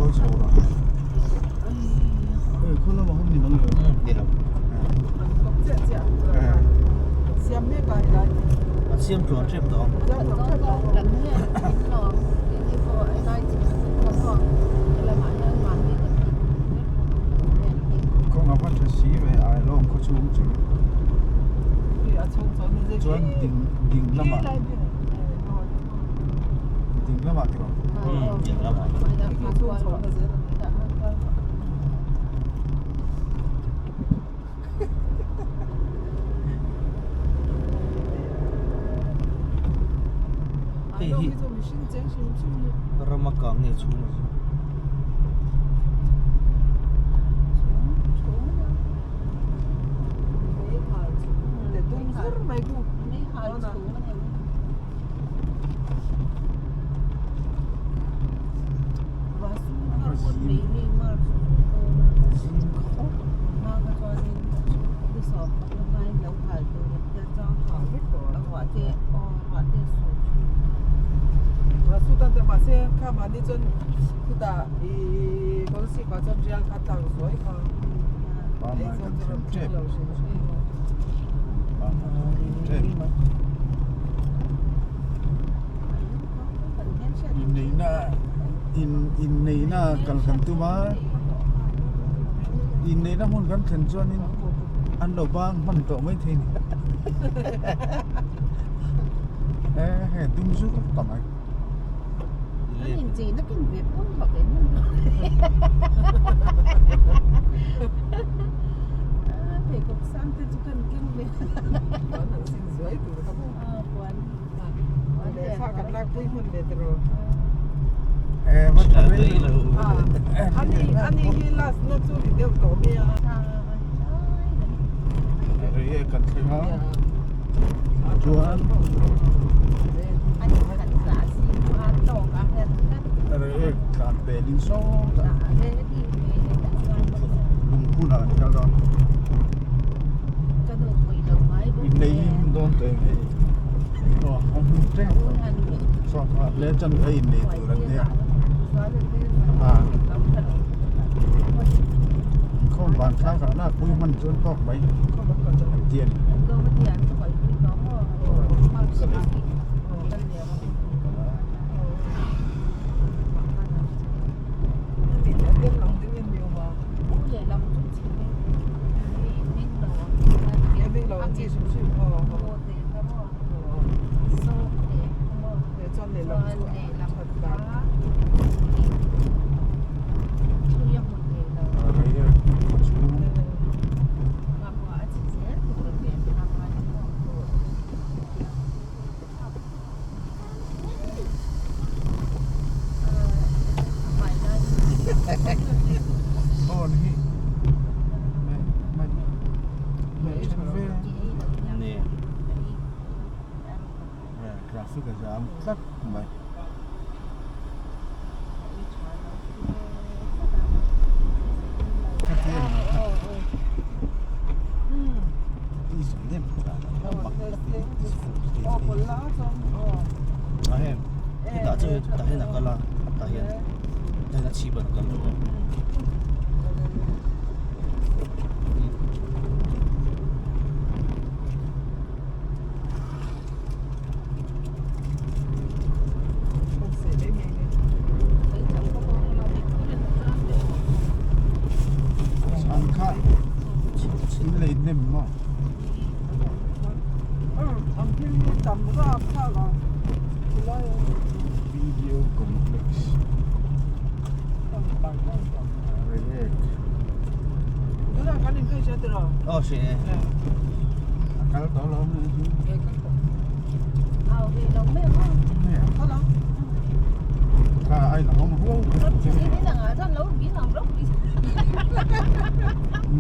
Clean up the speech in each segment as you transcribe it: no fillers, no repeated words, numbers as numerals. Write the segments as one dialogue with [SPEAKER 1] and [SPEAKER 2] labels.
[SPEAKER 1] Mawi chho rawh. Hei khaw lamah khan ni mang lo.
[SPEAKER 2] Ni lo. An siam tluan tep tawh ang.
[SPEAKER 1] Kawng a va tha si ve ai lawng khaw chhung chu. Chuan ding ding lamah ding lamah tiraw.
[SPEAKER 2] Umm ding lamah. Hei hi rama kang nge chhung a chu.
[SPEAKER 1] Pangngai kan thleng tep pangngai kan thleng tep inneihna in inneihna kal kan tum a inneihna hmun kan thlen chuanin an lo bang hman tawh mai thei a ni e hei dum zuk ta mai. Rei kan thleng a chuan rei tlan pelin sawtah lungphunah kan kal dawn innei hi hun dawn tawh em hei aw a hun tep sawtah leh chan a innei tur an nia a inkhawm van thla kan lak pui hman chuan tawk mai an ti a ni. Phone hi traffic a zam tlat mai.
[SPEAKER 2] A hei hetah chuan tah hian a kal a tah hian tah hian a chhip a kal lo a.
[SPEAKER 1] An kha in lei hnem maw? Video complex Reiek
[SPEAKER 2] Aw hre e.
[SPEAKER 1] A kal tawh lo mai chu. Kha ai lang awm huau.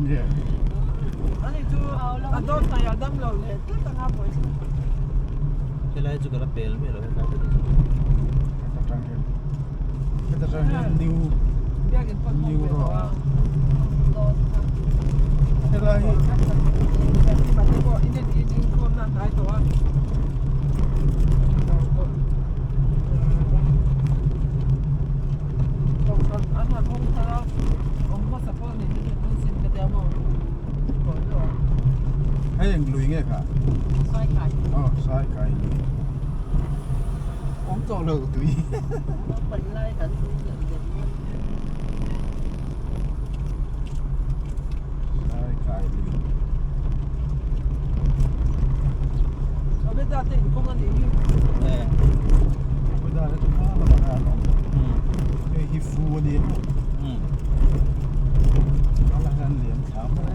[SPEAKER 1] Yeah.
[SPEAKER 2] Helai chu ka la pel miah lo helai te chu.
[SPEAKER 1] Heta tang hian heta tang hian new new road helai hi kha aw sai kai lui awm tawh lo tui sai kai lui Hei hi fu a ni a la hian liam thla mai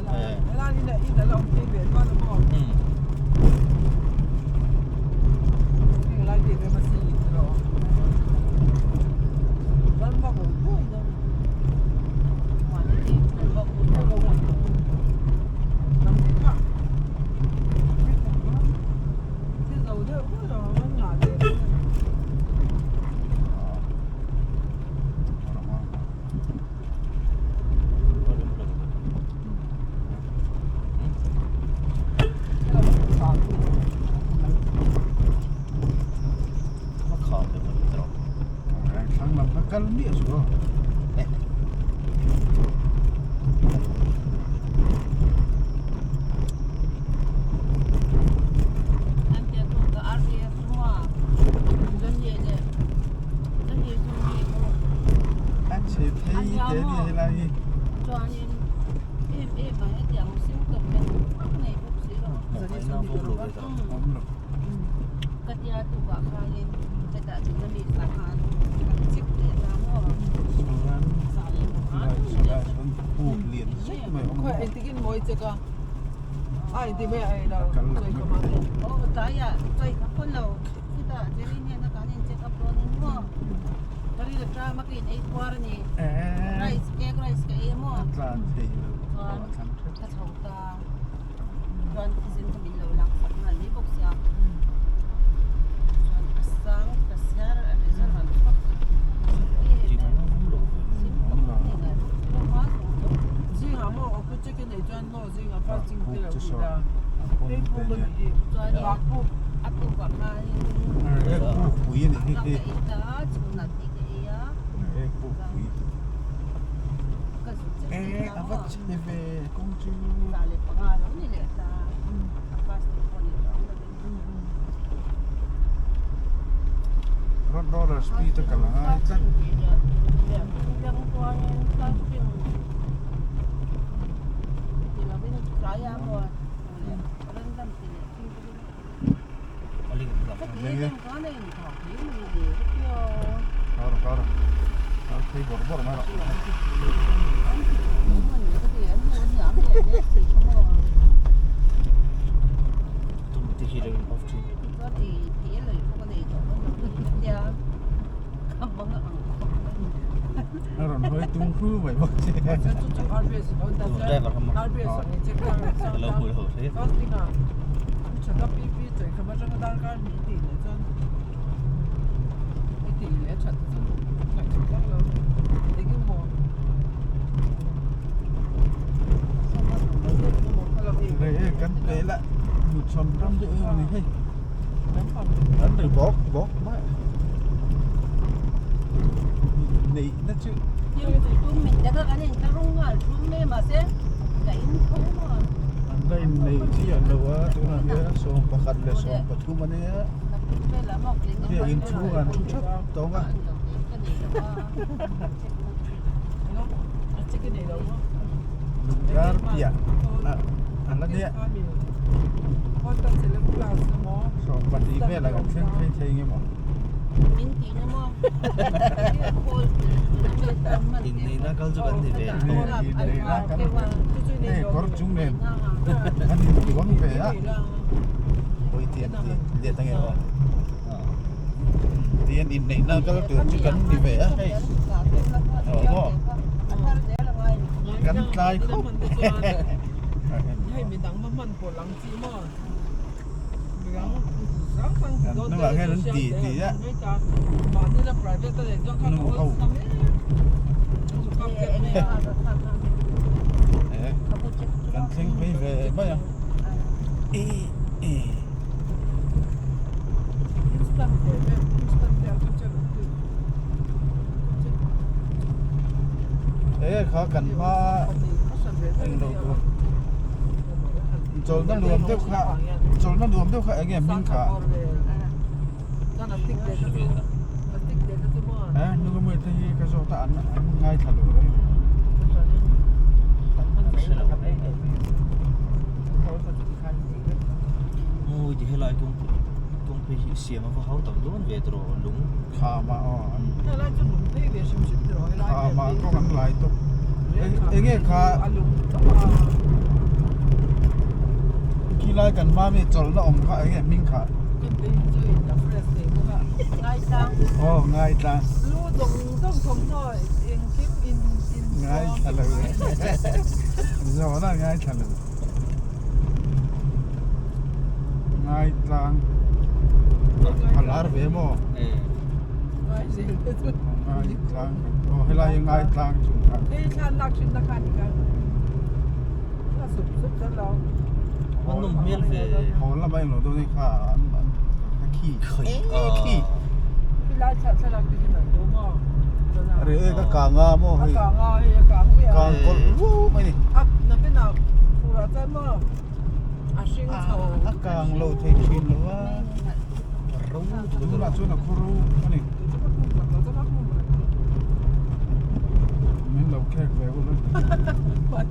[SPEAKER 1] Thlang lam kha kal miah suh aw. A chhe phei te a ni helai hi. Awm lo. Chuan chuan puk lian zet mai a awm a. A kal lo A tlan thei lo pawh a thlang tep. Pukpui a ni hi hei pukpui e a va chhe ve kawng chu road roller speed a kal angai tlat. A rawn hawi tung hru mai bawk che. Hei kan pe la mutsawn ram chu eng ani hei an ri bawk bawk mai neih na chu an la innei chiah lo a tunah hian 11 leh 13 a nia hei inchhung an thu thap tawng a. Lungdar piah a la nia 12 velah kan thleng phei thei nge maw.
[SPEAKER 2] Inneihna kal chu kan ni ve.
[SPEAKER 1] Inneihna kan hei kawr chung nen an intuam ve a. Oi ti an ti let ange aw. Tihian inneihna kal tur chu kan ni ve a hei. Aw maw. Kan tlai khawp. Kan hnungah hian an ti ti a. Nu ho. Kan thleng phei ve mai a. E e. E kha kan hma englo tur. Chawlhna nuam deuh kha chawlhna nuam deuh kha enge hming kha? Eh nungamui te hi ka zawt a an an ngaithla lo reng reng.
[SPEAKER 2] Mawi ti helai kawngpui kawngpui hi siam ava hau tak dawn ve tawh lung.
[SPEAKER 1] Khama aw an khama kawng an lai tawp enge kha khilai kan hma mi chawlhna awm kha enge hming kha aw ngaitlang ngaithla lo zawhna ngaithla lo ngaitlang a lar ve maw ngaitlang aw helai hi ngaitlang chung kha
[SPEAKER 2] An nawm hmel ve
[SPEAKER 1] haw lama englo dawn hi kha an an ka khi khi re ka kang a maw hei kang kawlh ruau mai ni a kang lo thei thin lo a tunah chuan a khaw ro a ni min lo khek ve ul a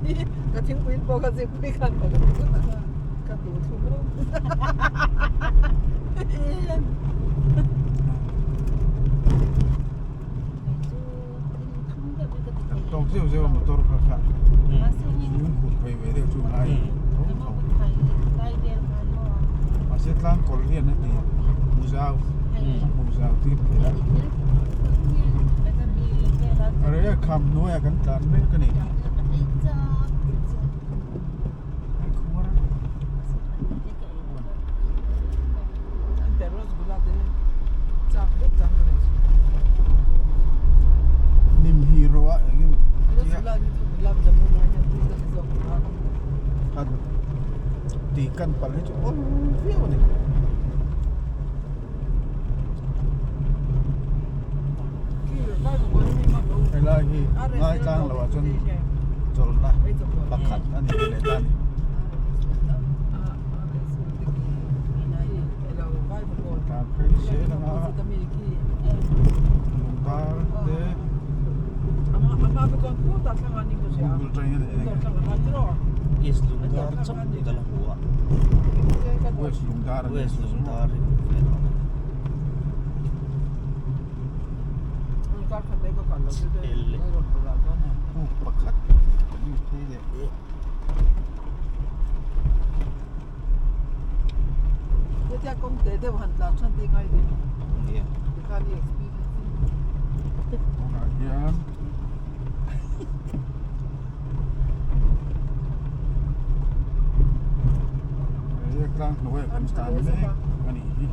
[SPEAKER 1] Tawk zeuh zeuh a motor kha kha lungkhur phei ve deuh chu ngai tho tho mahse tlang kawlh hian a ti hmu zau a hmu zau tir thei a rei a kham hnuaiah kan tlan mek a ni. Hnim hi ro a eng emaw tih kan palh hi chu awl viau a ni. Helai hi ngaitlang loh ah chuan chawlhna pakhat a ni leh ta a ni. Tlan phei zel ang a lungdar te Google atangin a eng
[SPEAKER 2] East lungdar chauh ka la hmu a.
[SPEAKER 1] West lungdar a ni.
[SPEAKER 2] West lungdar hi
[SPEAKER 1] Puk pakhat kan phei leh. Tunah hian he tlang hnuaiah kan tan mek a nih hi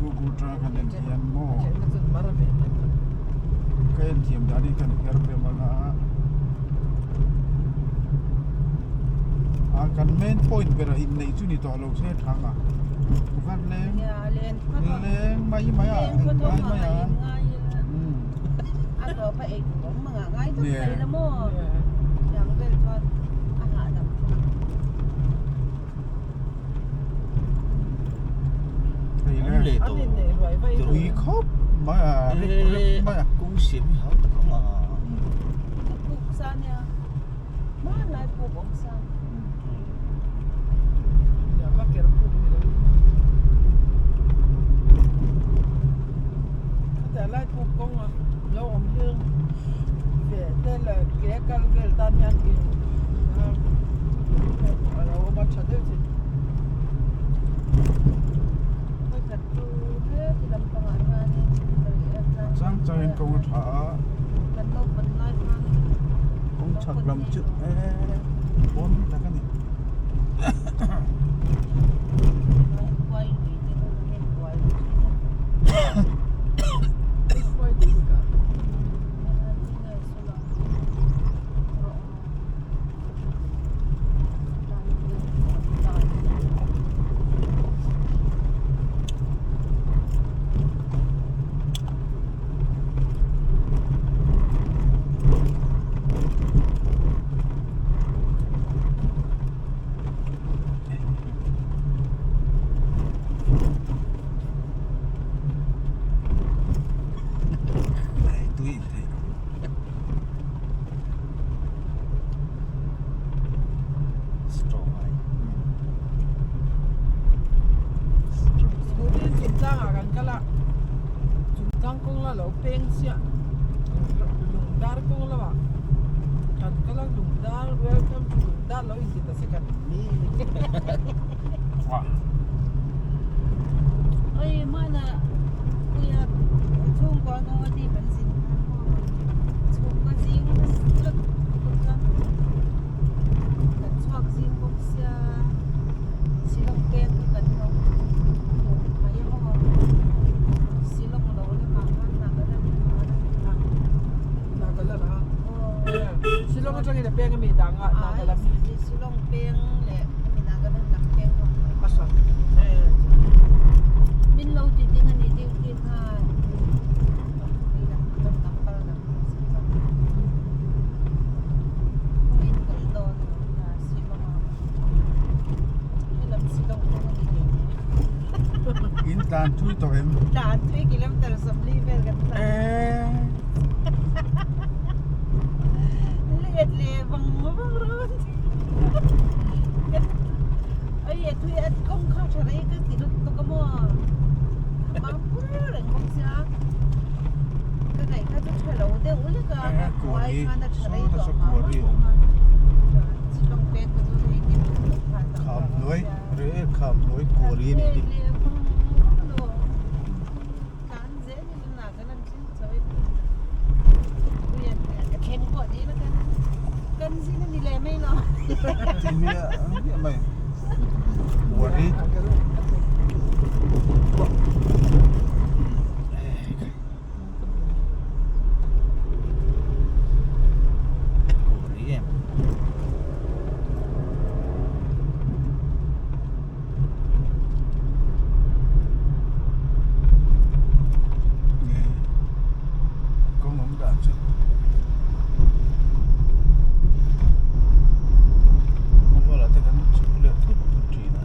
[SPEAKER 1] Google atanga kan en hian maw ka en thiam dan hi kan her pem anga a kan main point berah inneih chu ni tawh lo se thang a van leng leng mai mai a ngai mai a
[SPEAKER 2] Awm leh tawh
[SPEAKER 1] tui khawp mai a rep rep mai a
[SPEAKER 2] kawng siam hi hau tak ang a
[SPEAKER 1] Chang changin kawng a tha a kawng chhak lam chu eee pawn tak a ni.
[SPEAKER 3] Thingtlang kawng la lo peng chiah Lungdar kawng lamah kan kal a Lungdar welcome to Lungdar lo inti ta se kan ni.
[SPEAKER 4] Oi mana puia chhungkua Guwahati kan zin khan maw chhungkaw zing lut lut a kan chhuak zing bawk sia Shillong peng hi kan lo hmuh mai a maw Shillong lo lamah khan Nagaland ah
[SPEAKER 3] Nagaland ah
[SPEAKER 4] aw
[SPEAKER 3] Shillong atangin a peng ami dang ah Nagaland
[SPEAKER 4] Shillong peng leh hemi Nagaland lam peng ho
[SPEAKER 3] a hrang
[SPEAKER 4] Min lo ti ding a ni duty khan
[SPEAKER 1] In tlan thui tawh em?
[SPEAKER 4] Tlan thui kilometer sawmli vel kan tlan.
[SPEAKER 1] Eee.
[SPEAKER 4] Let leh vang vang rawn. Oi a thui a kawng kha tha rei ka ti lut tuk a maw? A mang pur reng bawk sia. Ka ngaih kha chu tha lo deuh lek a, ka kuai khan a tha rei tawh mah mah bawk a. Shillong peng kha chu hei ti lut tuk kha tak
[SPEAKER 1] Kham hnuai reh kham hnuai kuari a nih hi.
[SPEAKER 4] Tlan zel in a kan an thleng chho in thleng pawh ni ila kan kan zin a ni leh mai lo.
[SPEAKER 1] Ti miah miah mai kuari.
[SPEAKER 2] Kuari em.
[SPEAKER 1] Nge kawng awm dan chu mobile ah te kan chhuk leh thut thut thin a.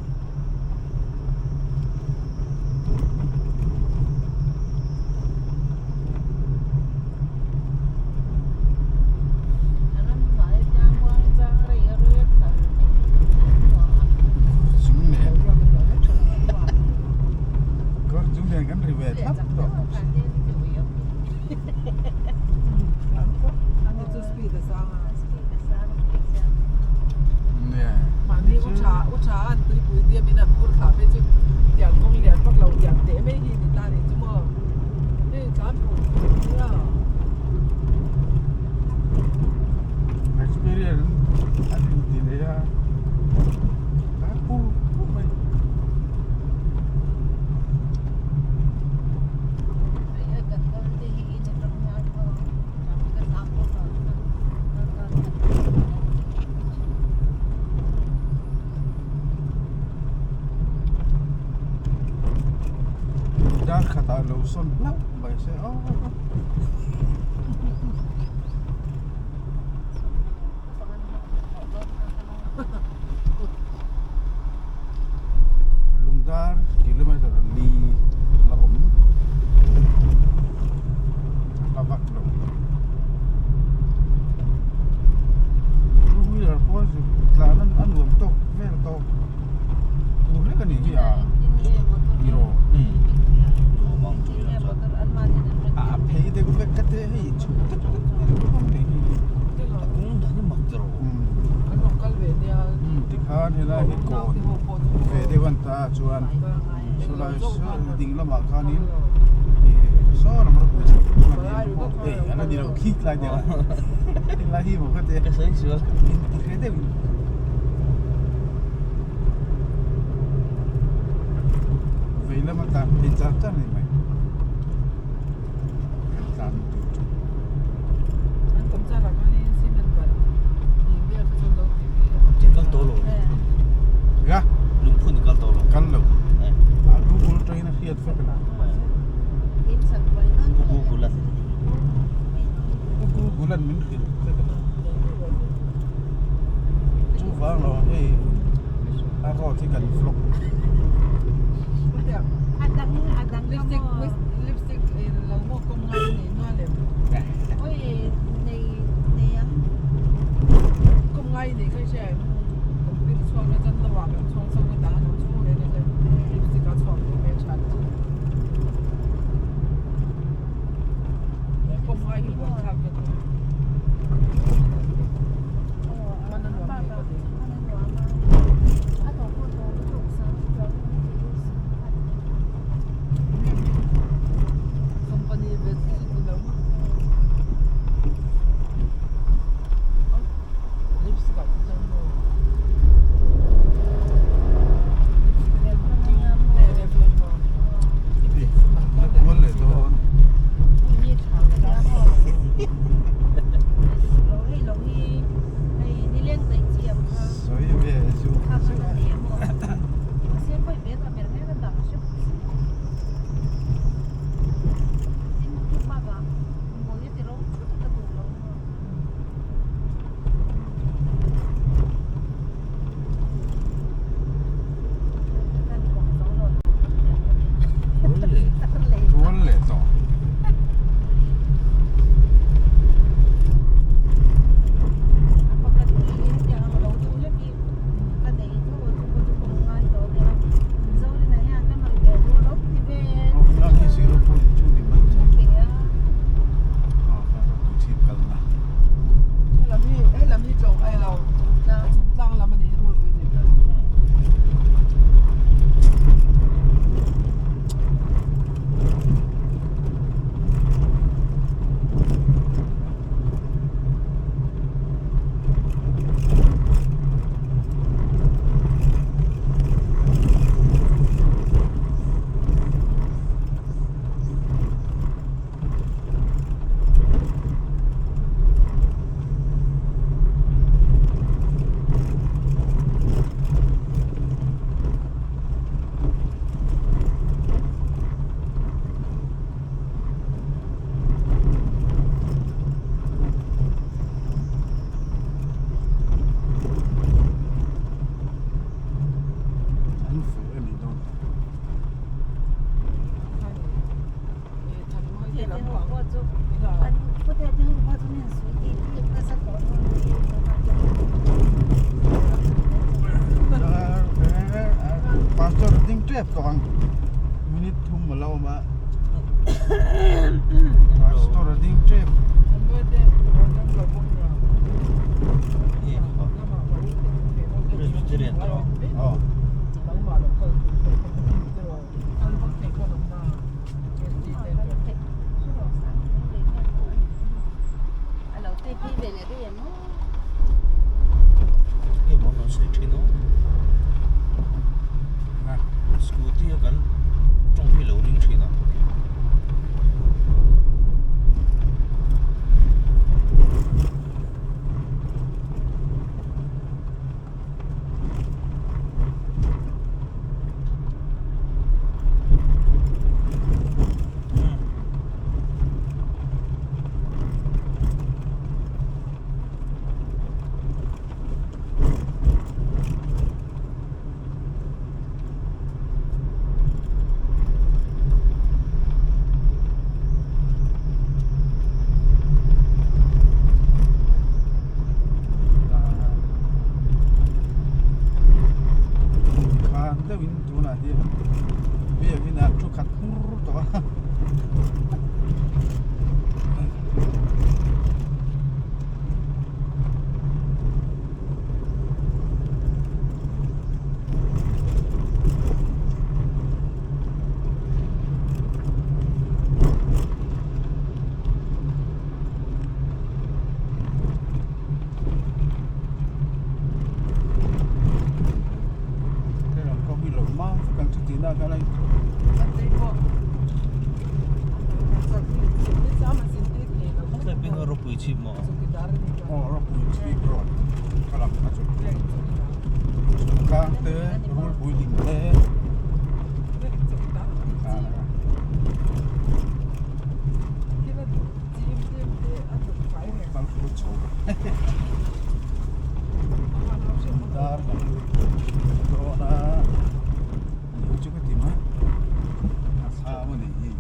[SPEAKER 1] Chung nen kawr chung nen kan ri ve thlap tawh bawk si.
[SPEAKER 3] Mahni u tha u tha an tuipui diam in an phur thlah phei chu tiang kawng lian vak lo tiang teh mai hi ni ta nih chu maw hei tlan pur pur nia.
[SPEAKER 1] Experience an inti leh a tlan pur pur mai. Dar khatah lo sawn hlauh mai se aw. Lungdar kilometer li la awm a hla vak lo. Two wheeler pawh tlan a nuam tawk vel tawk tur hlek a nih hi a tiraw. A phei deuh vek ka te hei chhuk tek tek vel a nih hi.
[SPEAKER 2] A kawng dan hi mak tiraw.
[SPEAKER 1] Tikhan helai hi kawn ve deuh a ni ta chuan sawlai saw ding lamah khanin ih saw lam ropui chho hei a la ni lo khik lai deuh a helai hi maw ka ti a in ti hre deuh in vei lama tlan phei char char a ni mai kan tlan tur chu.
[SPEAKER 2] Kal tawh lo.
[SPEAKER 1] Ga.
[SPEAKER 2] Lungphun kal tawh lo.
[SPEAKER 1] Kal lo. A Google atangin a hriat vek a.
[SPEAKER 2] Google an.
[SPEAKER 1] Google an min hrilh vek a. Chuvang lo hei a road hi kan vlog.
[SPEAKER 3] Lipstick lipstick lo maw kawng ngai nei nual em?
[SPEAKER 4] Oi nei nei ang.
[SPEAKER 3] Kawng ngai nei kha i hria em? Kan pil chhuak na chuan lo ah kan chhuang chho ka tah a lo chhung leh na chuan lipstick a chhuak duh hmel tha chi.
[SPEAKER 1] Pastor ding tep tawh ang minute thum a lo awm a pastor a ding tep.
[SPEAKER 2] Presbyterian tawh
[SPEAKER 1] aw.
[SPEAKER 2] Nge maw an sawi thin aw scooty a kan tawng hi lo ring thin a.
[SPEAKER 1] Khan deuhin tunah hian biakin ah thu khat hmur tawh a.
[SPEAKER 2] Ropui chhip maw?
[SPEAKER 1] Aw ropui chhip road ka lam kha chu tlang te rulpui ding te kal phur chho dar kan lut dawn a ni chu ka ti mai a thlam a nih hi.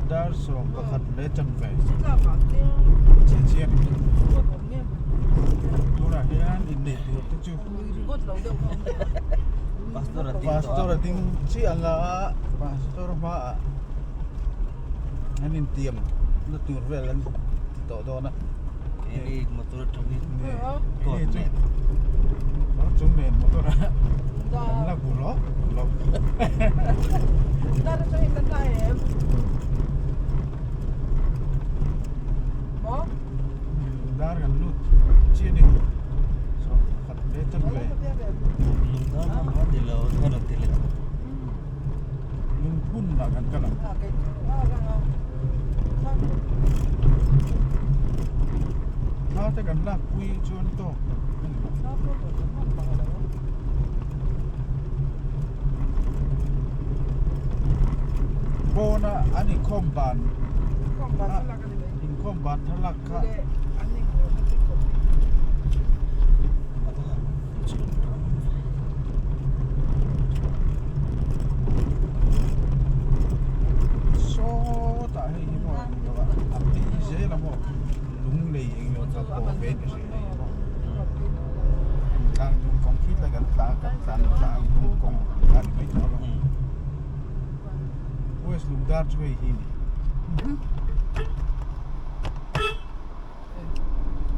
[SPEAKER 1] Dar 11 leh chanve chiah chiah a ni. Tunah hian inneih tur te chu Pastor a ding chiah ang a, Pastor hmaah an intiam na tur vel an ti tawh dawn a.
[SPEAKER 2] Keini motor atangin
[SPEAKER 1] coat nen kawr chung nen motor a kan la bu lawk lawk. Dar kan lut chiah a ni.
[SPEAKER 2] Lungdar lam a ni lo a rawn ti leh a.
[SPEAKER 1] Lungphun ah kan kal ang. Thla te kan lak pui chuan tawk a ni. Pawna an inkhawm ban inkhawm ban thlalak kha. Sawtah hei hi maw a phei zel a maw lunglei eng emaw kha pawh ve ka hria hei hi maw tlang dung kawng khi tlai kan tlang kan tlan tlang dung kawng kha ni mai tawh a lawm West Lungdar chu hei hi ni.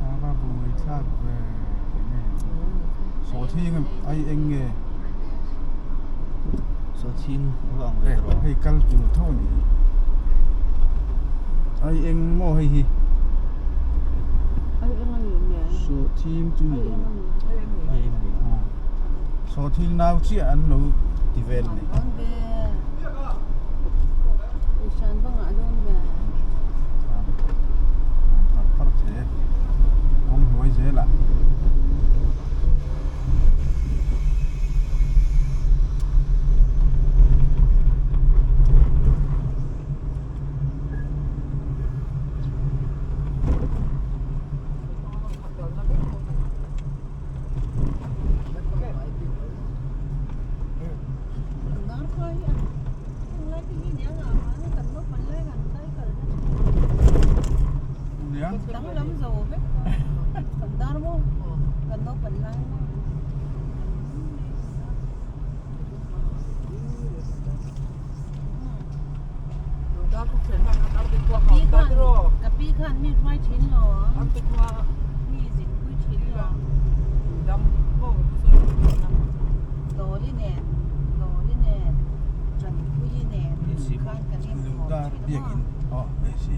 [SPEAKER 1] A bui thlak ve enge sawhthing ai eng nge
[SPEAKER 2] sawhthing a va ang ve tawh
[SPEAKER 1] hei kal tur tho a ni ai eng maw hei hi sawhthing chu ni lo
[SPEAKER 2] ai eng ni
[SPEAKER 1] sawhthing nau chiah an lo ti vel a ni. Kawng hnuai zelah Lungdar biakin aw hei si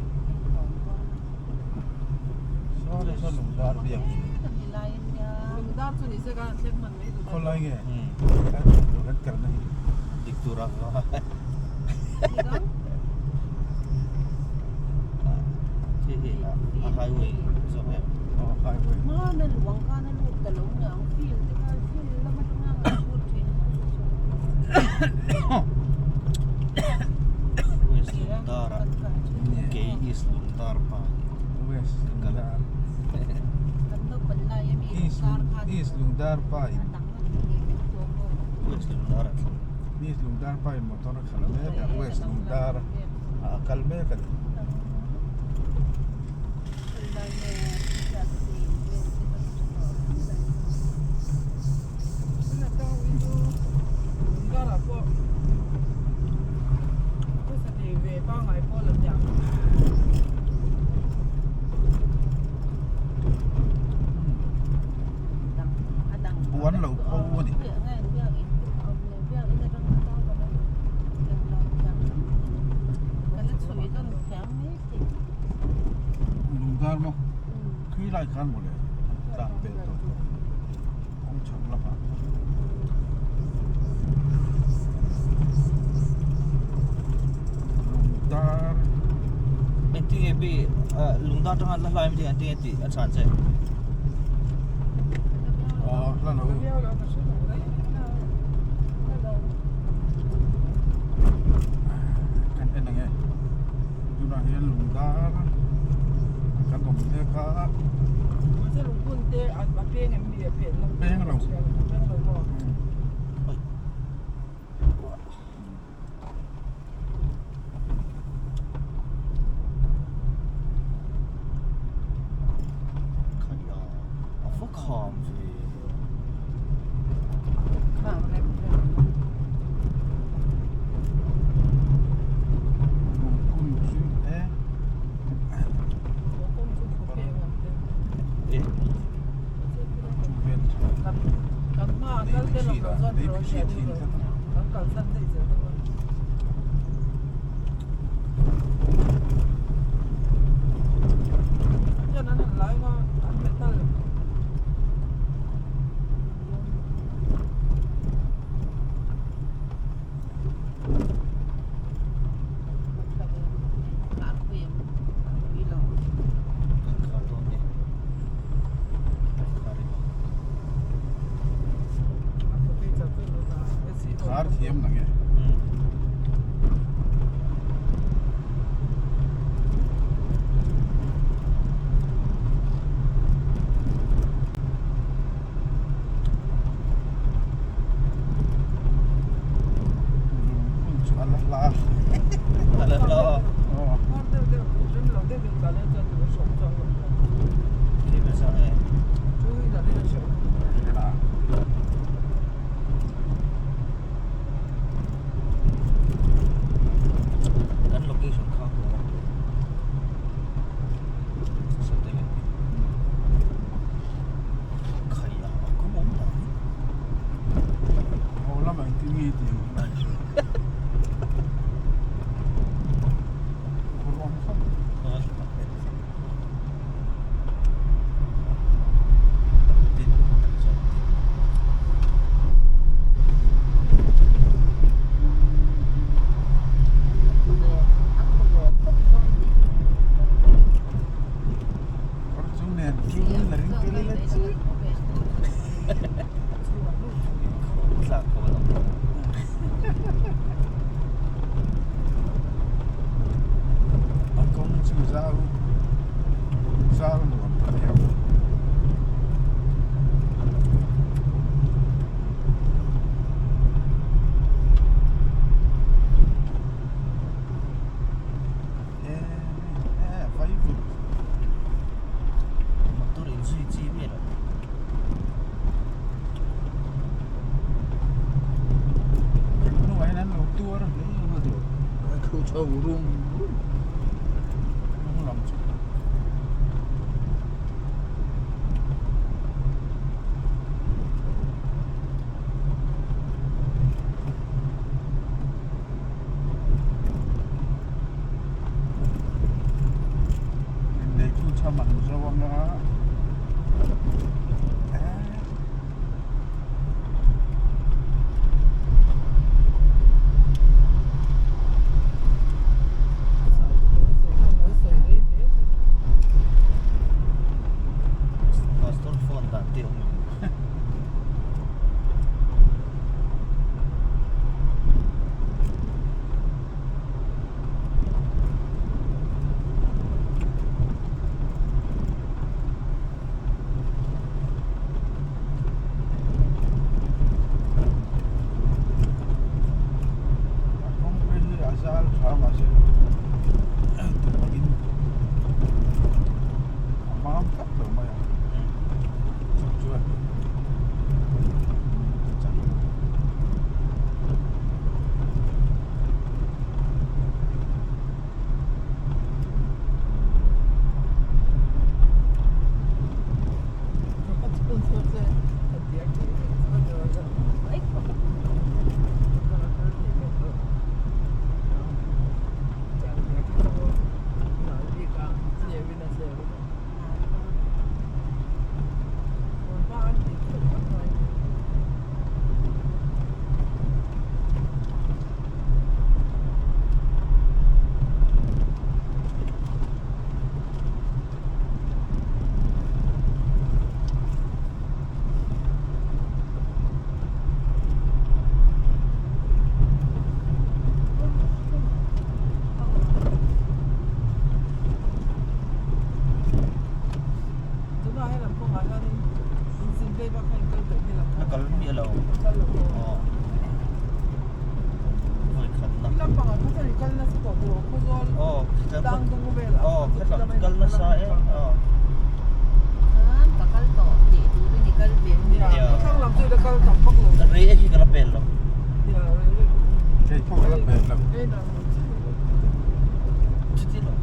[SPEAKER 1] saw te saw lungdar biakin khawlai nge kan kalna hi
[SPEAKER 2] dik tura hei hi a highway zawk em
[SPEAKER 1] aw highway
[SPEAKER 2] West Lungdar ah kei East Lungdar pa
[SPEAKER 1] West Lungdar East East Lungdar pa in
[SPEAKER 2] West Lungdar ah thleng
[SPEAKER 1] East Lungdar pa in motor a khalh mek a West Lungdar ah a kal mek a ni. Puan lo pho a ni. Lungdar maw thui lai khan mawle tlan pel tawh kawng chhak lamah. Lungdar
[SPEAKER 2] Engtinge pi lungdar tanga la hlai mai engtinge tih a chhan che.
[SPEAKER 1] Aw hla lo. Kan en ang e. Tunah hian lungdar kan awm mek a. Peng lo.
[SPEAKER 2] kham ve.
[SPEAKER 3] Kham rem rem.
[SPEAKER 1] Kung chu e.
[SPEAKER 3] Kung chu khu pe ngam te.
[SPEAKER 2] E.
[SPEAKER 1] Chu vel chu.
[SPEAKER 3] Kan kan ma kal te lam lo chuan ro hriat hi kan kal san daih zel dawn a. Hian an han lai nga an metal
[SPEAKER 2] Kan khar dawn nge. Khar emaw.
[SPEAKER 1] Khar thiam na nge. Hun chu a la hla.
[SPEAKER 2] A la hla.
[SPEAKER 1] Aw.
[SPEAKER 2] Kan location kha hmu a satellite khai a a kawng awm dan hi.
[SPEAKER 1] Ho lamah engtin nge i tih ang helai chu. Khur awm khawp.
[SPEAKER 2] Tin tak chuan tin.
[SPEAKER 1] Kawr chung nen chu la ring tel ila chu.
[SPEAKER 2] Tlak ka va lang.
[SPEAKER 1] A kawng chu zau zau nuam ta viau. E e vai vut.
[SPEAKER 2] Motor in zui chi miah lo.
[SPEAKER 1] Kan hnuah hian an lo tuar hle ang a tih a thu chho rum rum hnung lam chu. Inneitu cham an zo ang a eh.
[SPEAKER 2] Pastor phone dan te awm em?
[SPEAKER 1] A kawng phei hi a zal tha mahse tumangin a mam tlat lo mai a chu chuan chak lo.
[SPEAKER 2] A kal miah lo. Aw. Vawi khat na. Aw khitlam aw khitlam kal nasa e aw.
[SPEAKER 4] Ka kal tawh tih tur.
[SPEAKER 2] Rei hi ka la pel lo.
[SPEAKER 1] Kei pawh ka la pel lo.
[SPEAKER 2] Chuti lo.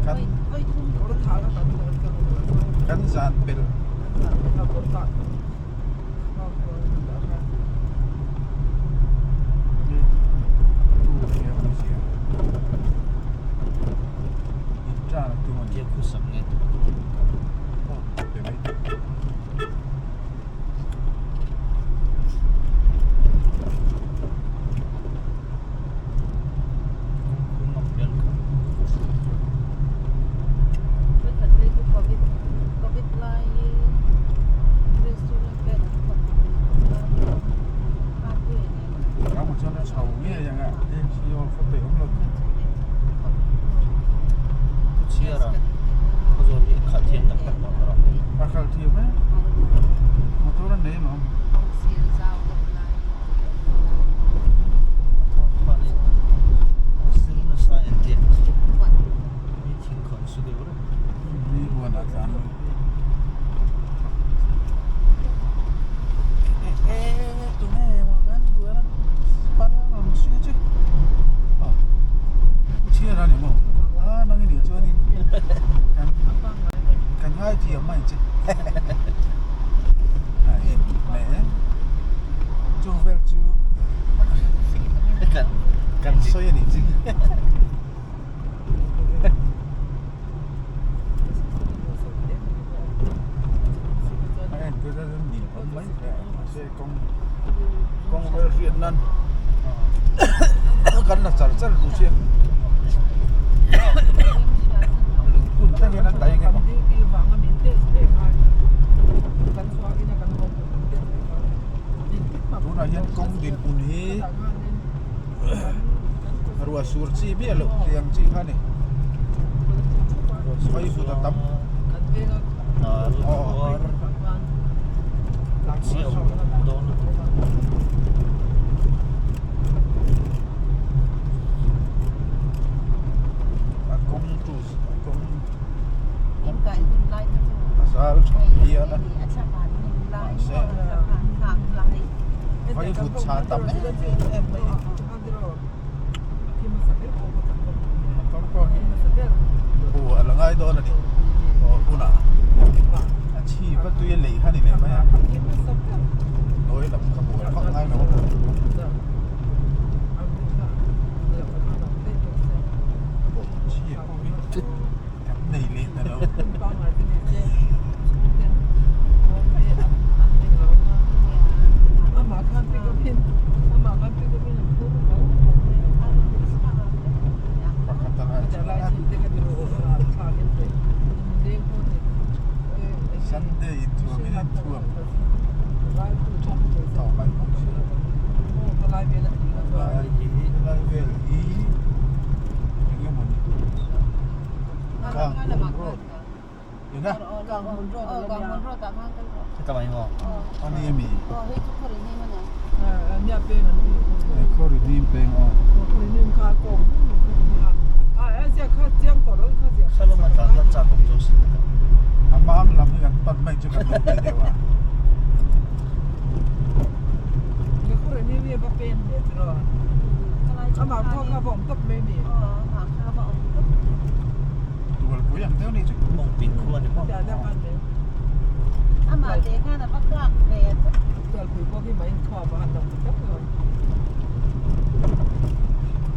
[SPEAKER 1] Kan kan zan pel.
[SPEAKER 2] Tia khusak nge Chhiar a khawzawl hi khalh thiam tak tak tawh rawh.
[SPEAKER 1] A khalh thiam e. Motor an nei em ang.
[SPEAKER 2] Sir nasa entir mi thing khawn su deuh reuh.
[SPEAKER 1] Mi huan ah tlan lo. E e tunge maw kan huan a pal rawn sui chu. Aw chhiar a ni maw? A nang i nih chuanin kan kan ngaithiam mai che. Chu vel chu kan sawi a nih chu. A en te chuan nin awm mai thei a mahse kawng kawng vel hriat nan kan la char char duh chiah lungphun thleng hian an daih ang em tunah hian kawng dinhmun hi ruah sur chi miah loh tih ang chi kha a ni phei vut a tam a kawng chu a kawng a zal tha phian a mahse vaivut chha tam em em mai a motor pawh hi buh a la ngai dawn a ni aw hunah a chhip a tui a lei kha ni leh mai a nawi lam kha buh a vak ngai lo a. Chhip pawh hi kan nei leh ta lo. Pakhat a ngai chuan a Sunday inthuam in inthuam tawh mai bawk si. Lai lai vel hi eng emaw ni Kang Road eng a?
[SPEAKER 2] Heta mai maw?
[SPEAKER 1] A ni ami? Khaw ri hnim peng aw.
[SPEAKER 2] Khalama tlan kha chak awm zo si ta.
[SPEAKER 1] A mam lam hi kan pan mai chu kan lo ti deuh a. Tualpui ang deuh ni chu.
[SPEAKER 2] Mawngpin khu a ni maw?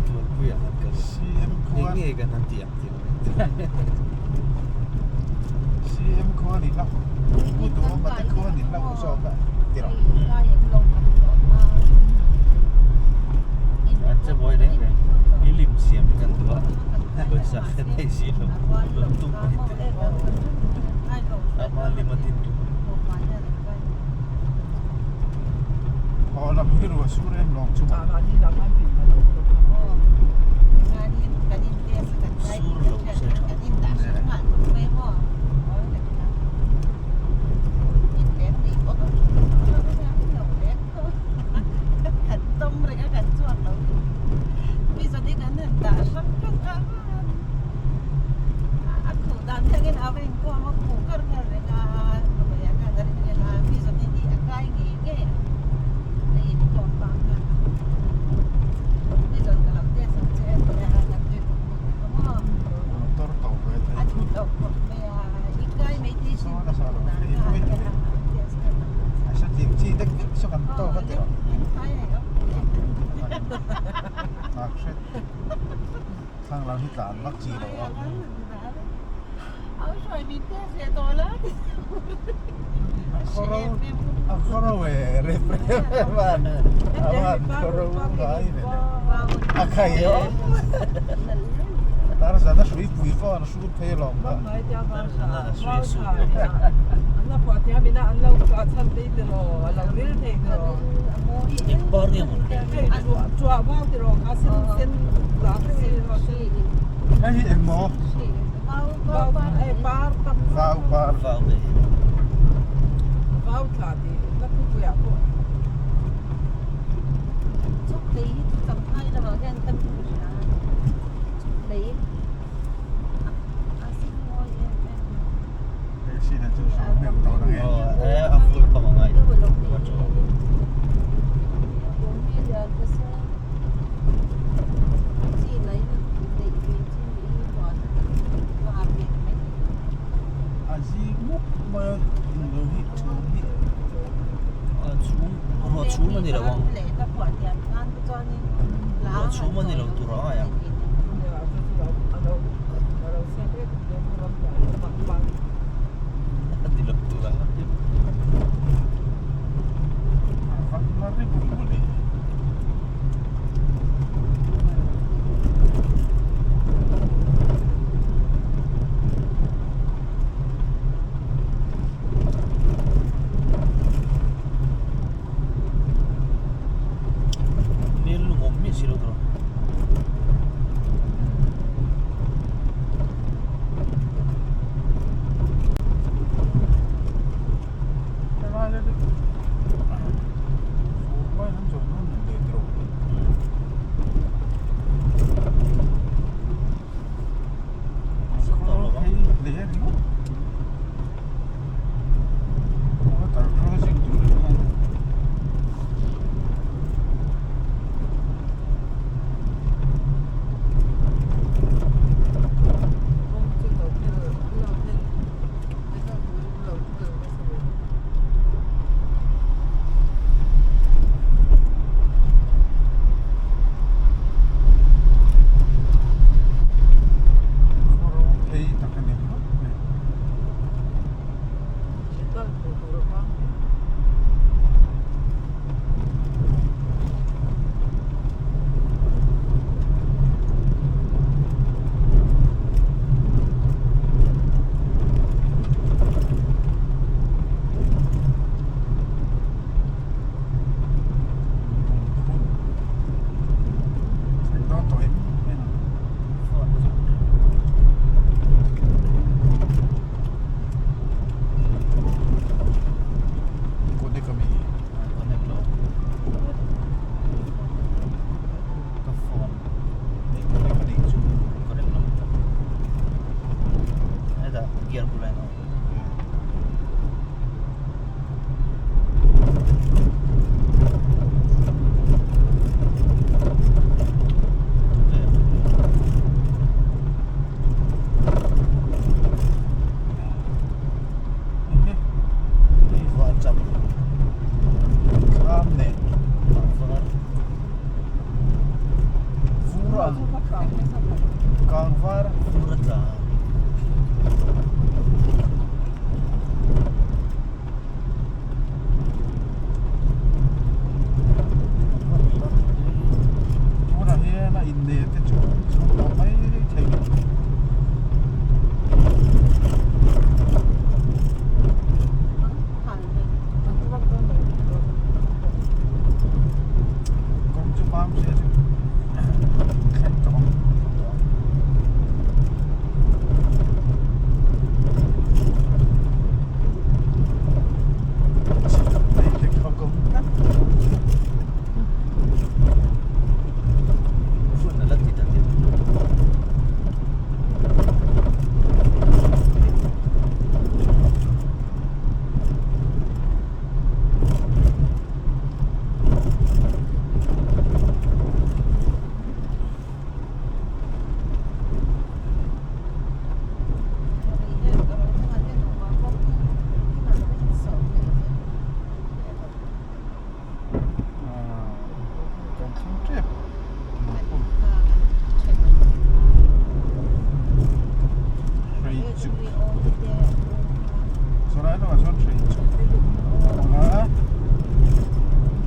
[SPEAKER 2] Tualpui ah han kal
[SPEAKER 1] CM khua
[SPEAKER 2] eng nge kan han tih ang tih
[SPEAKER 1] CM khua ni hlauh Pu Duhawma te khua ni hlauh zawk a ti rawh.
[SPEAKER 2] An che buai reng reng i lim siam hi kan duh a pawisa kan nei si lo rawn tum mai teh ama lim a din tum.
[SPEAKER 1] Aw lam hi ruah sur em lawng chu maw.
[SPEAKER 2] Sur lo se tha.
[SPEAKER 4] tawm reng a kan chhuak lo mi zawhte kan han dah hrang hrang a a khuh dan thlengin a va inkhawm a khuh kar kar reng a papaia khan a ring reng a mi zawhte hi a kai ngei ngei ang a inkhawm vang khan mi zawh ka lo test ang che a ti a kan tui khawp khawp reng a maw
[SPEAKER 1] Motor to ve thei
[SPEAKER 4] a duh loh khawp mai a i kai mai thei sin
[SPEAKER 1] Saw nasa lo
[SPEAKER 4] dan
[SPEAKER 1] thei
[SPEAKER 4] kha
[SPEAKER 1] mai
[SPEAKER 4] a
[SPEAKER 1] thei
[SPEAKER 4] test kar
[SPEAKER 1] a sa tih chi dek dek saw kan tawk a tih Nghak hret thlang lam hi tlan vak chi lo a. A khawro e rep rep em a a van khawro ngai ve le a khai aw Tarzan a hrui pui pawh an hrut phei alawm kha. Hei hi eng maw? Vau par. A zing mup mai a englo hi chhum hi.
[SPEAKER 2] Ruah chhum a ni lo ang. Ruah chhum a ni lo tur ang a. A ni lo tur ang a. Hmel lungawm miah si lo tur a.
[SPEAKER 1] Connect a mi?
[SPEAKER 2] Connect lo. Ka phone.
[SPEAKER 1] Connect a nih chu.
[SPEAKER 2] Connect lo. Hetah gear bulah in a awm.
[SPEAKER 1] Kangvar
[SPEAKER 2] Vur a tla.
[SPEAKER 1] Tunah hian a inne te chu chhung tawh mai thei lo. Kawng chu mam se chu thleng tawh ang. tep Hrei chuk Saw lai lamah chuan hrei chuk a awm a.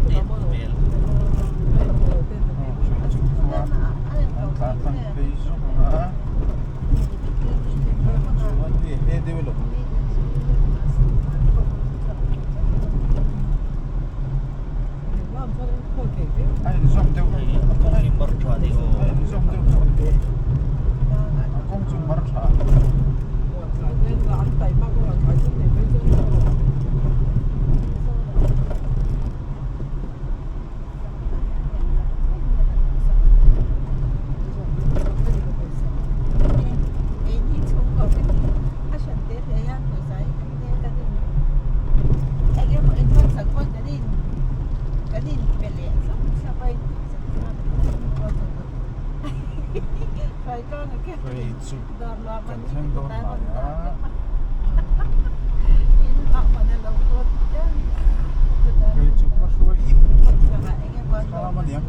[SPEAKER 1] Hrei chuk khua an tlan tlang phei zawk ang a. Chuan hei a he deuh elo. A inzawm deuh
[SPEAKER 2] A kawng hi mar tha ni aw.
[SPEAKER 1] A inzawm deuh tawh a ni. A kawng chu mar tha. Hei chu kan thleng dawn hnai a. Hei chu hma hruai thlam a niang.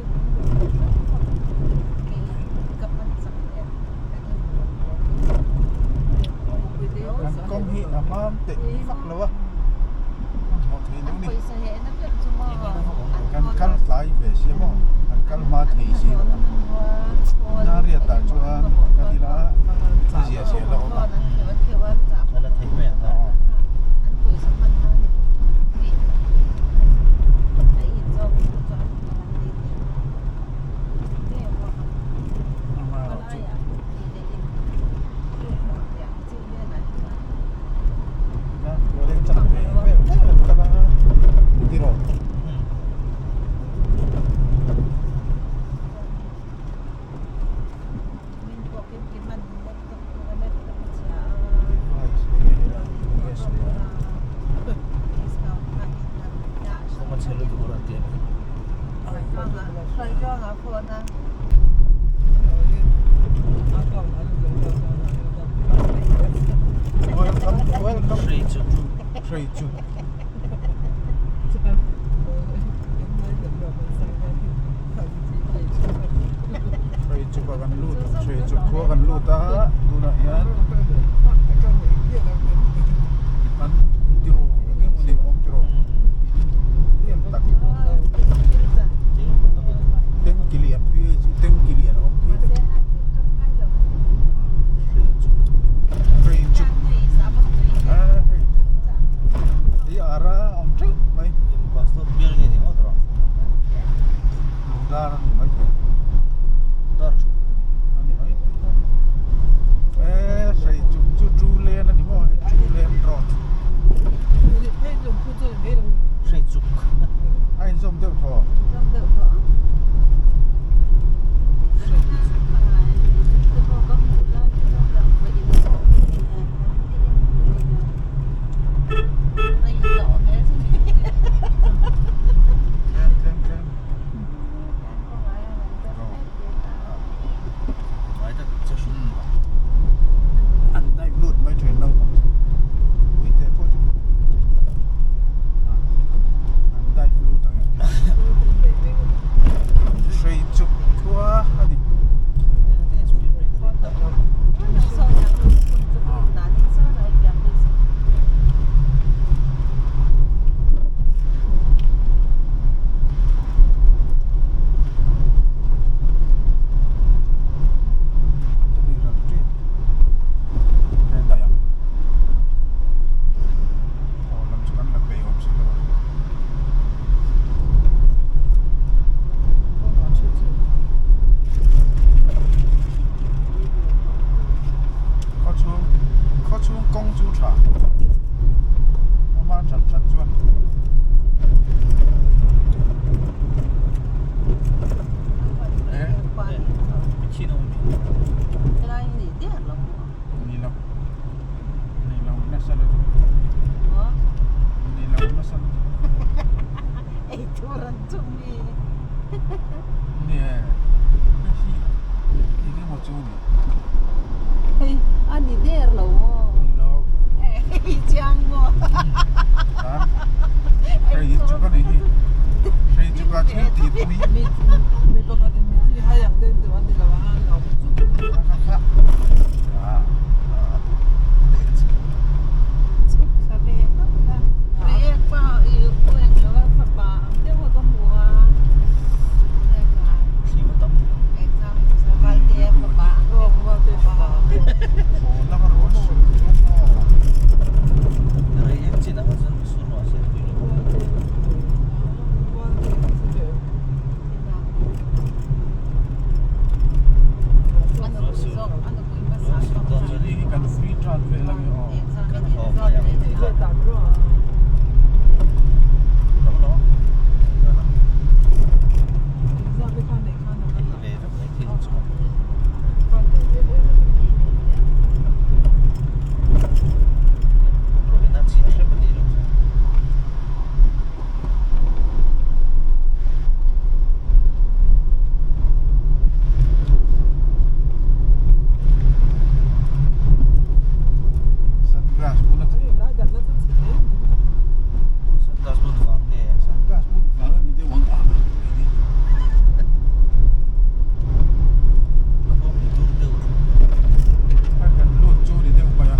[SPEAKER 1] Kan kawng hi a mam teh vak lo a, hmanhmawh theih loh a ni. Kan kal tlai ve si maw, kan kal hma thei si lo a. Nariat ah chuan kan ila a zia zia la awm a.
[SPEAKER 3] Pakhatin mithi hai ang deuh deuh an ni lo a, an lo chuk
[SPEAKER 4] Chuk thla ve tawp la. Reiek pa i u eng lo a fapa ang deuh a ka hmu a. Exam Valte fapa ang deuh
[SPEAKER 3] Valte fapa ang deuh.
[SPEAKER 2] Reiek chin ang chuan sur mahse tui lo.
[SPEAKER 1] Sunglass bun a
[SPEAKER 2] Sunglass bun vang nge?
[SPEAKER 1] Sunglass bun vang a ni deuh ang a Kan lut chu ni deuh mai a.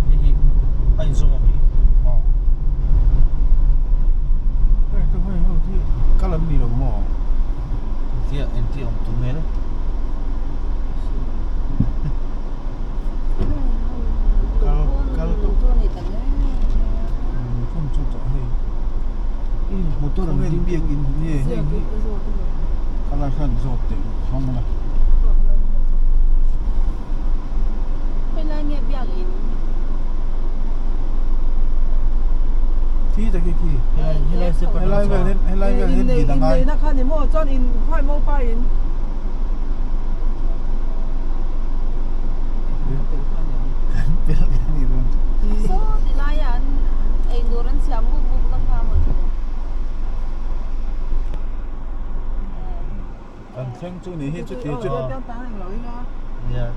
[SPEAKER 2] Hei hi a inzawm a mi?
[SPEAKER 1] Aw. Hei ka hei ho hi kal an ni lo maw?
[SPEAKER 2] Engtia engtia awm tum hmel e.
[SPEAKER 1] Kal kal tawh. Phun chu tawh hei.
[SPEAKER 2] Motor an ding
[SPEAKER 1] biak in nge hei hi kala khan zawt teh hawng la.
[SPEAKER 4] Helai nge biak in?
[SPEAKER 1] Khi ta khi khi.
[SPEAKER 2] Helai step
[SPEAKER 1] Helai vel hian helai vel hian din a ngai.
[SPEAKER 3] Inneihna kha ni maw chuan in khawi maw pa in.
[SPEAKER 1] Kan pel ka ni dawn.
[SPEAKER 4] Saw ti laia an eitur an siam mup mup na kha maw chu.
[SPEAKER 1] Kan thleng chu ni hi chuti chu.
[SPEAKER 2] Nia.